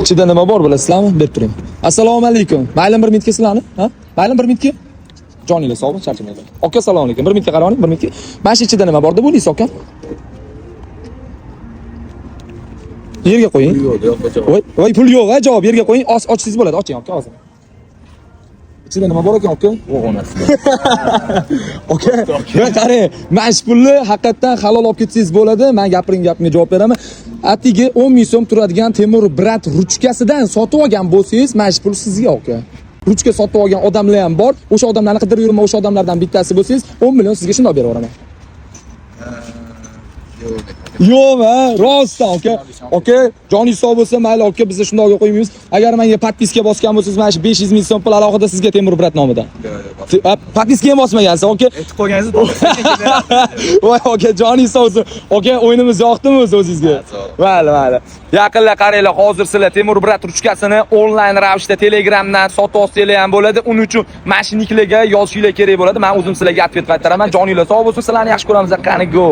Ichida nima bor bilasizlarmi? Berib turing. Assalomu alaykum. Mayli, bir minutga sizlarni, ha? Mayli, bir minutga. Joninglar sog'mi, charchamanglar. Aka, assalomu alaykum. Bir minutga qarang, bir minutga. Mana shu ichida nima bor deb o'ylaysiz, aka? Yerga qo'ying. Voy, voy, pul yo'q, ha, javob yerga qo'ying. Ochsangiz bo'ladi, oching aka hozir. Ichida nima bor ekan, aka? Aka, bir qarang, mana shu pulni haqiqatdan halol olib ketsangiz bo'ladi. Men gapiring gapimga javob beraman. Atigi 10 ming so'm turadigan Temur Brat ruchkasidan sotib olgan bo'lsangiz, mana shu pul sizga, aka. Ruchka sotib olgan odamlar ham bor. O'sha odamlarni qidirib yurma, o'sha odamlardan bittasi bo'lsangiz, 10 million sizga shundoq berib yuboraman. Yo'q, rostdan aka. Aka, joningiz sog' bo'lsa, mayli aka, bizni shundoq qo'ymaymiz. Agar menga подписка bosgan bo'lsangiz, mana shu 500 ming so'm pul alohida sizga Temur Brat nomidan. Подписка ham bosmagansiz, aka. Aytib qo'yganingiz. Voy aka, joningiz sog' bo'lsin. Aka, o'yinimiz yoqdimi o'zi o'zingizga? Mayli, mayli. Yaqinlar qaranglar, hozir sizlar Temur Brat ruchkasini onlayn ravishda Telegramdan sotib olsanglar ham bo'ladi. Uning uchun mana shu niklarga yozishinglar kerak bo'ladi. Men o'zim sizlarga ответ qaytaraman. Joninglar sog' bo'lsin, sizlarni yaxshi ko'ramiz. Qani go.